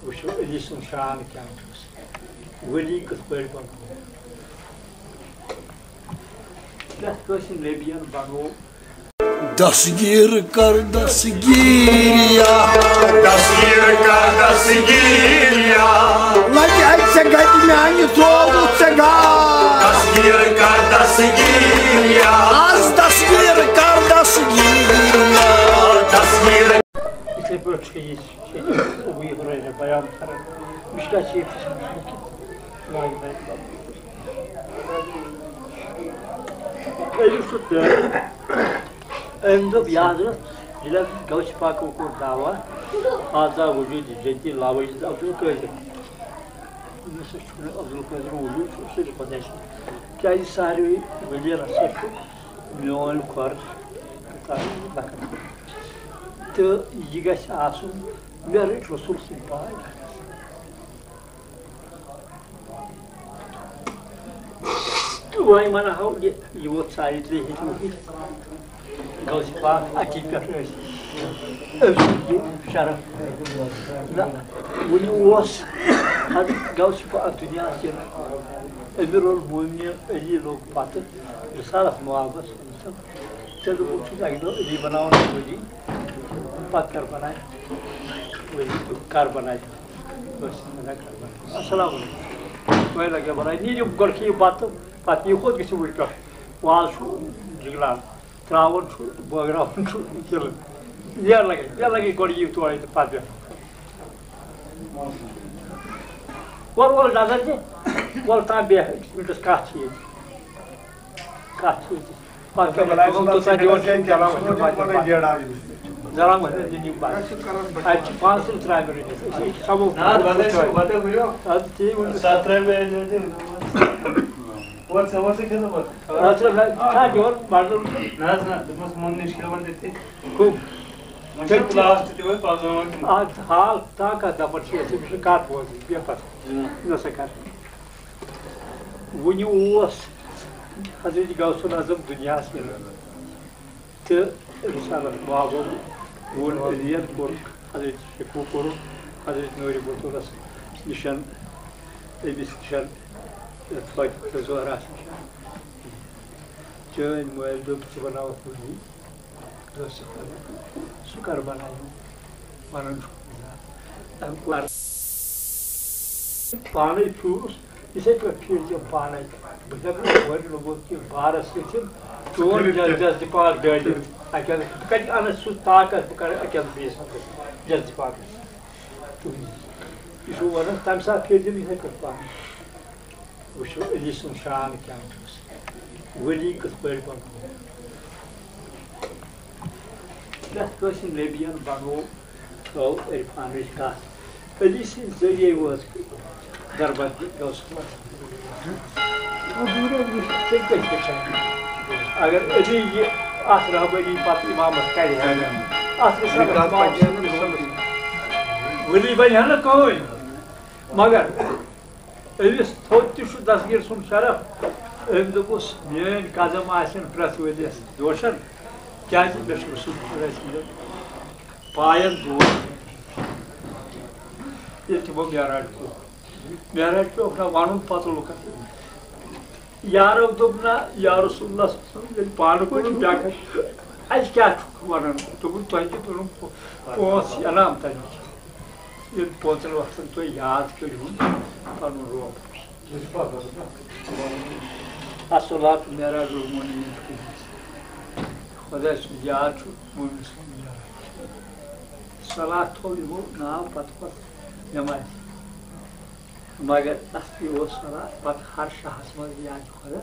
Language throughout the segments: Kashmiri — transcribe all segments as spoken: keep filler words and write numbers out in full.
وٕچھو علی سُنٛد شان کیٛاہ اوس، ولی کِتھ پٲٹھۍ بنوو، پرٛٮ۪تھ کٲنٛسہِ نبیَن بنوو۔ دستگیر کر دستگیریا۔ دستگیر کر دستگیریا۔ لگہِ اَتہِ ژےٚ گَتہِ میٛانہِ ترٛووُتھ ژےٚ گاش۔ دستگیر کر دستگیریا۔ از دستگیر کر دستگیریا۔ دستگیر۔ یِتھَے پٲٹھۍ چھُ یہِ ابو ہریرہ بیان کران، مشکات شریفس منٛز چھُ لیکھِتھ، لا الہ الا اللہ۔ أمِس چھُ دٲخل، أمۍ دوٚپ، یاد رَس، ییٚلہِ حظ غوث پاکو کوٚر دعویٰ، ہذا وجود جدی لا وجود عبدالقادر۔ أمِس ہسا چھُنہٕ عبدالقادر وجود، چھُ صرف خۄداے سُنٛد۔ کیٛازِ ساروٕے ؤلین ہسا چھُ میون قرض لکھن۔ تہٕ یہِ گژھِ آسُن مےٚ رٔٹۍ رسول سٕنٛدۍ پاے۔ تہٕ وۄنۍ وَنہو یہِ، یہِ ووت ساڑِ ترٛےٚ ہیٚتہِ وُہِس۔ غوث پاک اَتی پٮ۪ٹھ ٲسۍ أمۍ سُنٛد یہِ شرف۔ نہ، وُنہِ اوس حضرت غوث پاک دُنیاہَس یہِ امیرالمومنین علی لوٚگ پَتہٕ رسالت محبت۔ تیٚلہِ وُچھُن اَکہِ دۄہ علی بَناوُن ولی، پَتہٕ کَر بَنایہِ ولی، کَر بَنایہِ؟ السلام علیکم۔ وۄنۍ لَگہِ بَنایہِ، نیٖرِو گۄڈٕ کھیٚیِو بَتہٕ، پَتہٕ یِیِو کوٚت گٔژھِو وٕنۍ پٮ۪ٹھ؟ وازٕ چھُ جِگلان، ترٛاوان چھُ، بٲگراوان چھُ، یہِ تِلہٕ۔ یَر لَگہِ، یَر لَگہِ گۄڈٕ یِیِو تورَے تہٕ پَتہٕ بیٚہمو۔ وَلہٕ، وَلہٕ نظر دِ، وَلہٕ تام بیٚہہ، أکِس مِنٹَس کَتھ چھِ ییٚتہِ۔ کَتھ چھِ ییٚتہِ؟ پَتہٕ کیٛاہ بَنایہِ سُہ، تُہۍ تَتھ دِوان چھِو، چَلاوان چھِو، پَتہٕ، پَتہٕ۔ زَران وَنہِ دِنۍ یِم پَتہٕ۔ اَتہِ چھِ پانٛژھ تِم ترٛامہِ رٔنِتھ، أسۍ، أسۍ چھِ سَمو۔ نہ حظ، بَتہٕ ٲسِو، بَتہٕ ؤنِو۔ اَدٕ تی ووٚن۔ سَتھ ترٛامہِ رٔنِتھ۔ اور ژےٚ اوسُے کھٮ۪نہٕ پَتہٕ؟ اَدٕ ژٕ رَ-، کھا جوٚر، بَٹَر۔ نہ حظ، نہ، دوٚپمَس مۄنٛگنہِ چھِ کھٮ۪وان تٔتھی۔ کٕم؟ وۄنۍ چھِ تٔتھی۔ لاسٹ تہِ وۄنۍ پَکناوان تِم۔ اَدٕ حال تا کَتھ دَپان چھِ أسۍ، أمِس چھِ کَتھ بوزٕنۍ، بیٚہہ پَتہٕ۔ جِناب۔ نہ سا کَتھ۔ وُنہِ اوس حضرت غوث الاعظم دُنیاہَس یِوان۔ تہٕ رسالت بابو ووٚن علیَن کوٚر، حضرت شیخو کوٚرُن، حضرت نوری بتولس نِشن، أمِس نِشن، یَتھ فاطمہ زہراہَس نِشن۔ چٲنۍ مٲلۍ دوٚپ، ژٕ بناوَکھ ولی۔ دوٚپُس، سُہ کر بنایہِ؟ وَنان چھُ خۄدا۔ تَمہِ پَتہٕ پانَے پھیوٗرُس، یِتھَے پٲٹھۍ پھیٖرۍ تِم پانَے۔ بہٕ ہٮ۪کہٕ نہٕ گۄڈٕ لوٚگُن کہِ بارَس سۭتۍ چون جس-، جس دِ پاک ڈٲلِتھ۔ اَکہِ اَندٕ بہٕ کَتہِ اَنہٕ سُہ طاقت، بہٕ کَرٕ اَکہِ اَندٕ بیٚیِس اَندٕ جس دِ پاکَس۔ یہِ چھُ وَنان، تَمہِ ساتہٕ پھیٖرۍ تِم یِتھَے پٲٹھۍ پانَے۔ وٕچھو علی سُنٛد شان کیٛاہ اوس، ولی کِتھ پٲٹھۍ بنوو۔ پرٛٮ۪تھ کٲنٛسہِ نبیَن بنوو، تھٲو عرفانٕچ کَتھ۔ علی سٕنٛدِ ذٔریعے وٲژ دربدری غوث پاک۔ تیٚلہِ کَتہِ ہیٚچھان؟ اگر علی یہِ اَتھ رہبری پَتہٕ اِمامت کَرِ ہا، اَتھ رِسالت محمد صلی اللہ علیہ وسلم، ولی بنہِ ہا نہٕ کٕہٕنۍ۔ مگر أمِس تھوٚد تہِ چھُ دستگیٖر سُنٛد شرف۔ أمۍ دوٚپُس، میٛٲنۍ قدم آسن پرٛٮ۪تھ ؤرۍ یَس دوشن، کیٛازِ مےٚ چھُ رسول خۄداے سٕنٛدٮ۪ن پایَن دود۔ ییٚلہِ تِمو معراج کوٚر، معراج پیوٚکھ نہ وَنُن پَتہٕ لُکَن۔ یارو دوٚپ، نہ، یا رسول اللہ صلی اللہ علیہ وسلم، ییٚلہِ پانہٕ کُن چھُ بیٛاکھ، اَسہِ کیٛاہ چھُکھ وَنان؟ دوٚپُن، تۄہہِ کیٛاہ دوٚپُن، پو-، پانٛژھ انعام تَمِکۍ۔ ییٚلہِ پانٛژن وقتن تُہۍ یاد کٔرِہُن پنُن رۄب۔ الصلاۃ معراج المومنین۔ خۄداے سُنٛد یاد چھُ مومن سُنٛد معراج۔ صلاۃ تھوٚو یِمو ناو پتہٕ پتہٕ نٮ۪مازِ۔ مگر اصلی اوس صلاۃ پتہٕ ہر شاہس منٛز یاد خۄدا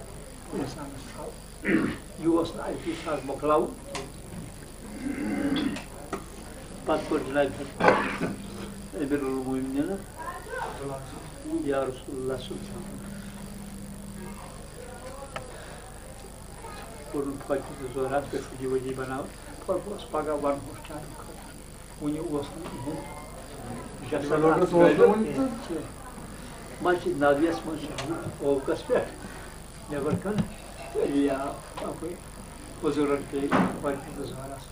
اِنسانس تھاوُن۔ یہِ اوس نہٕ اَکی ساتہٕ مۄکلاوُن کینٛہہ۔ پَتہٕ کوٚر جناب امیر المومنین یا رسول اللہ صلی اللہ علیہ وسلم۔ کوٚرُن فاطمہ زہرا پٮ۪ٹھ چھُ یہِ ؤلی بناوُن۔ پَتہٕ اوس پگاہ وَنہوس چانہِ خٲطرٕ۔ وُنہِ اوس نہٕ یِہُنٛد جسد یِمن اَتھ لوٚگ نہٕ سۭتۍ سونٛچُن وُنہِ تہِ۔ کینٛہہ۔ مسجد نبویَس منٛز چھِ یہِ اوکَس پٮ۪ٹھ نٮ۪بر کَنہِ تہٕ علی آو اَپٲرۍ حضوٗرَن پیٚیہِ فاطمہ زہراہَس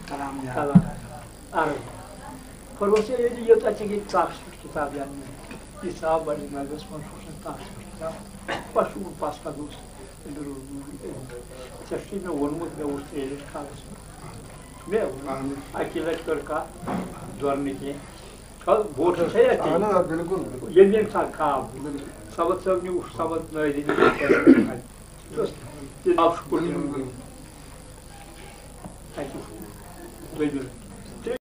سلام۔ سلام۔ عرض۔ پروفیسر ییٚلہِ یوٗتاہ ژےٚ گٔے تَتھ پٮ۪ٹھ کِتاب یاد، یہِ ژاو بَڑٕ مےٚ گژھِ وۄنۍ سُہ چھُنہٕ تَتھ پٮ۪ٹھ کِتاب۔ پَتہٕ چھُ پَس پَتہٕ اوس، ژےٚ چھُے مےٚ ووٚنمُت، مےٚ وُچھ ژےٚ ییٚلہِ کھالَس۔ مےٚ ووٚن، اَکی لَٹہِ کٔر کَتھ، زورٕ نہٕ کینٛہہ۔ چھا بوٹ چھا یَتھ اہن حظ، بِلکُل، بِلکُل۔ ییٚمہِ ییٚمہِ ساتہٕ کھال، بِلکُل۔ سبد صٲب نِیوٗ، سبد نٲدِنۍ۔ تیٚلہِ آو شُکُر۔ بِلکُل، بِلکُل۔ اَتہِ دوٚیمہِ لَٹہِ۔